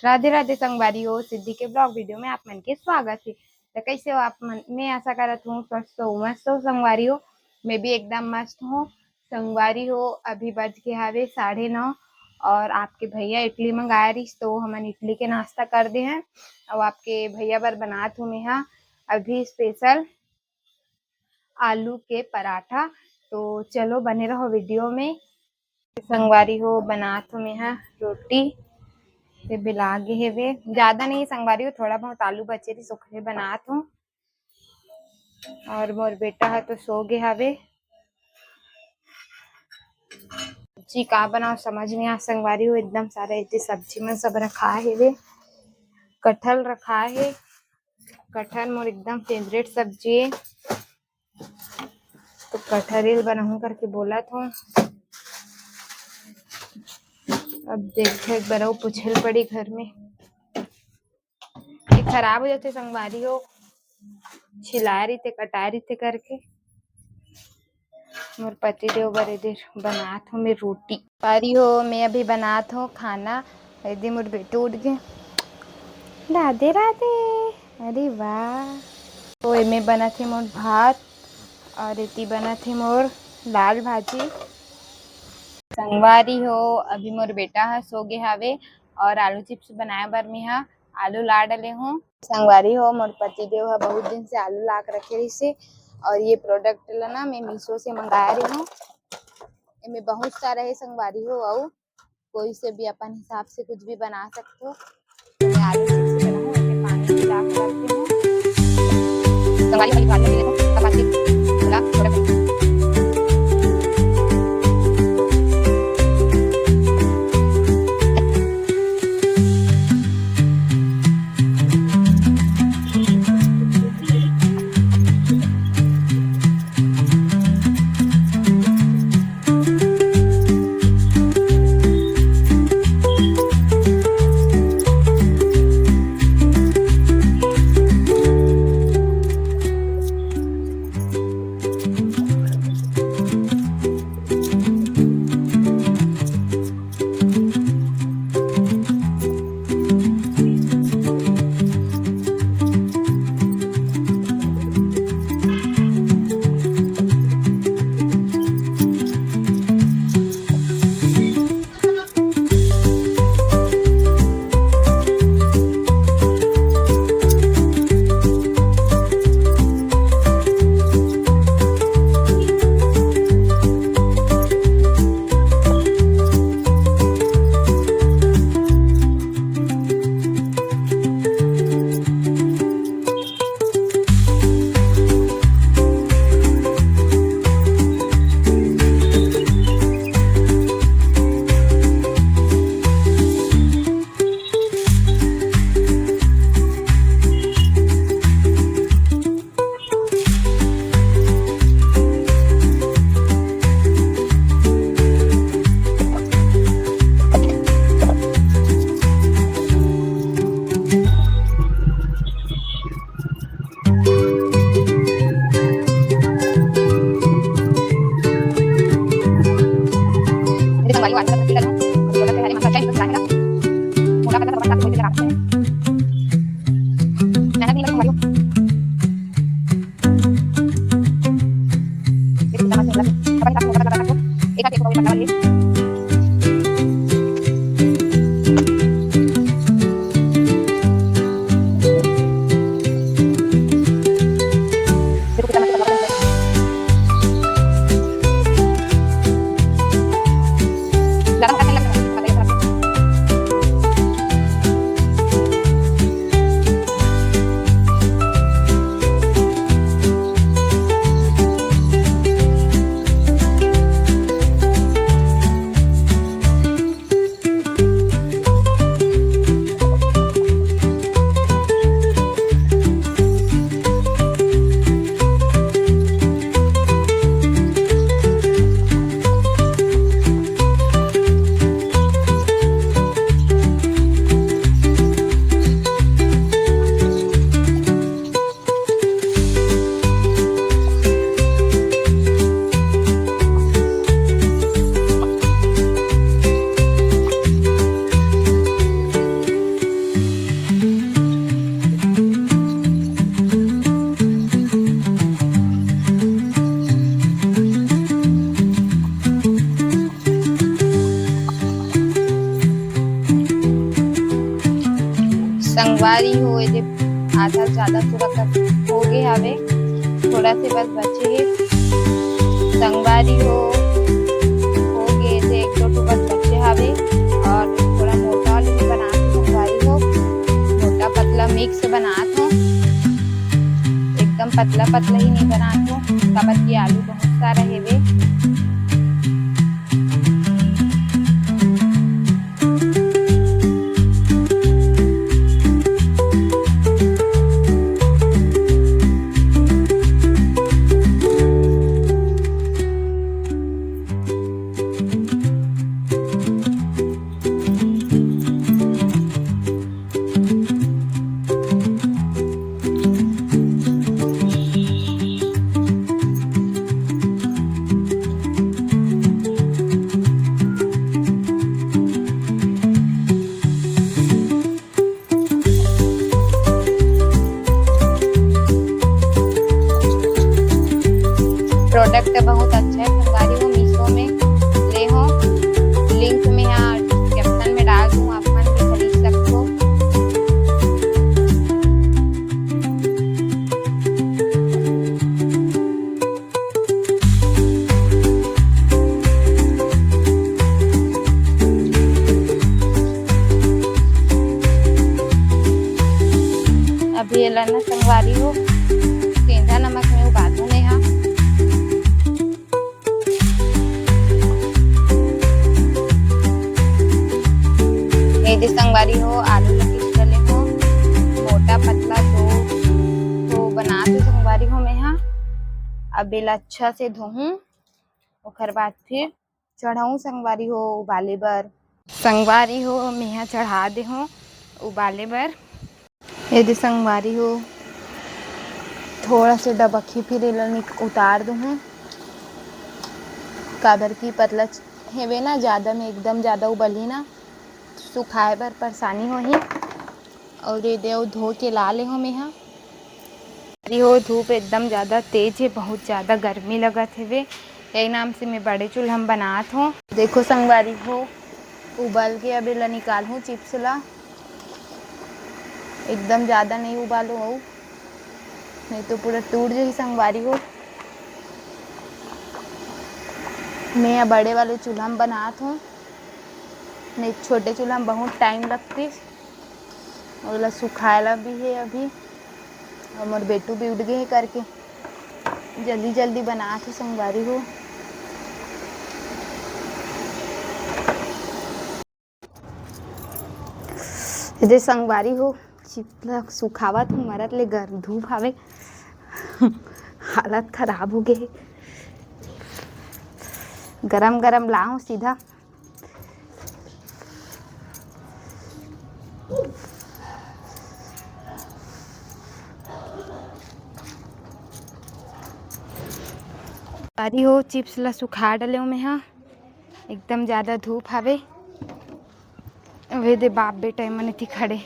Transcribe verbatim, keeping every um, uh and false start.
राधे राधे संगवारी हो, सिद्धि के vlog video में आप मन के स्वागत हे। तो कैसे हो आप मन? मैं आशा करत हूँ स्वस्थ हो, मस्त हो संगवारी हो। मैं भी एकदम मस्त हूँ संगवारी हो। अभी बज के हवे साढ़े नौ और आपके भैया इडली मंगाए रहिस, तो हमन इडली के नाश्ता कर दे हैं। और आपके भैया बर बनात हूँ मैं हा अभी special आलू के पराठा। तो चलो बने रहो video में। संगवारी हो, बनात हूँ मैं हा रोटी, ते बेला गे हेवे। ज्यादा नहीं संगवारी हो, थोड़ा बहुत आलू बचे रहिस, ओखरे बनात हूँ। और मोर बेटा ह तो सो गे हवे। सब्जी का बनाओ समझ नहीं आ संगवारी हो, एकदम सारा इतनी सब्जी में सब रखा हेवे। कटहल रखा हे, कटहल मोर एकदम favourite सब्जी हे। तो कटहल बनाहूँ करके बोलत हूँ। अब देखो, एक बार अउ पूछे ल पड़ी घर में। ये खराब हो जाथे संगवारी हो, छिलाए रहिथे, कटाए रहिथे करके। मोर पति देव बर एदे बनात हूँ मैं रोटी। संगवारी हो, मैं अभी बनात हूँ खाना। एदे मोर बेटू उठ गे। राधे राधे। अरे वाह। तो एमे बनत हे मोर भात और एती बनत हे मोर लाल भाजी। संगवारी हो, अभी मोर बेटा ह सो गे हावे और आलू chips बनाए बर मेहा आलू ला डले हूँ। संगवारी हो, मोर पति देव ह बहुत दिन से आलू ला के रखे रहिसे और ये product ला ना मैं Meesho से मंगाए रहे हूँ। एमे बहुत सारा हे संगवारी हो, अउ कोई से भी अपन हिसाब से कुछ भी बना सकते हो। मैं आलू chips बनाऊँ, एमे पानी मिला के रखती हूँ। संगवारी हो, आलू मिले तो चपाती मिला थोड़ा। संगवारी हो, एदे आधा ज्यादा पूरा कट हो गे हावे, थोड़ा से बस बचे हे। संगवारी हो, हो गे, एदे एक दो ठो बस बचे हावे और थोड़ा मोटा आलू भी बनात हो संगवारी हो, मोटा पतला मिक्स बनात हो, एकदम पतला पतला ही नहीं बनात हो, काबर कि आलू बहुत सारा हेवे। प्रोडक्ट बहुत अच्छा है, संगवारी हो, मीशो में ले हो, लिंक में या डिस्क्रिप्शन में डाल दूँ, आप मन भी खरीद सकते हो। अभी एला ना संगवारी हो, सेंधा नमक में उबालहूँ मैं हा। ये दे संगवारी हो, आलू ला पीस डले हो, मोटा पतला दो तो बनात हो संगवारी हो मैं हा। अब एला अच्छा से धोहूँ, ओखर बाद फिर चढ़ाऊँ संगवारी हो उबाले बर। संगवारी हो, मेहा चढ़ा दे हो उबाले बर। ये दे संगवारी हो, थोड़ा से डबकी फिर एला निक-, उतार दूँ, काबर की पतला च-, हेवे ना, ज़्यादा में एकदम ज़्यादा उबलही ना, सुखाए बर परेशानी होही। और ये दे, धो के ला ले हो मेहा। अरे हो, धूप एकदम ज्यादा तेज है, बहुत ज्यादा गर्मी लगत हेवे, यही नाम से मैं बड़े चूल्हा में बनात हो। देखो संगवारी हो, उबल के अब एला निकालहूँ चिप्स ला। एकदम ज्यादा नहीं उबालो हो, नहीं तो पूरा टूट जाही संगवारी हो। मैं अब बड़े वाले चूल्हा में बनात हो, नहीं छोटे चूल्हा में बहुत टाइम लगती। ओला सुखाए ला भी हे अभी, और मोर बेटू भी उठ गे हे करके जल्दी जल्दी बनात हो संगवारी हो। ये दे संगवारी हो, चिप्स ला सुखावत हूँ, मरत ले गर-, धूप हावे। हालत खराब हो गे हे। गरम गरम लाहूँ सीधा। अरे हो, चिप्स ला सुखा डले हो मेहा, एकदम ज्यादा धूप हावे। वे दे बाप बेटा मन एती खड़े।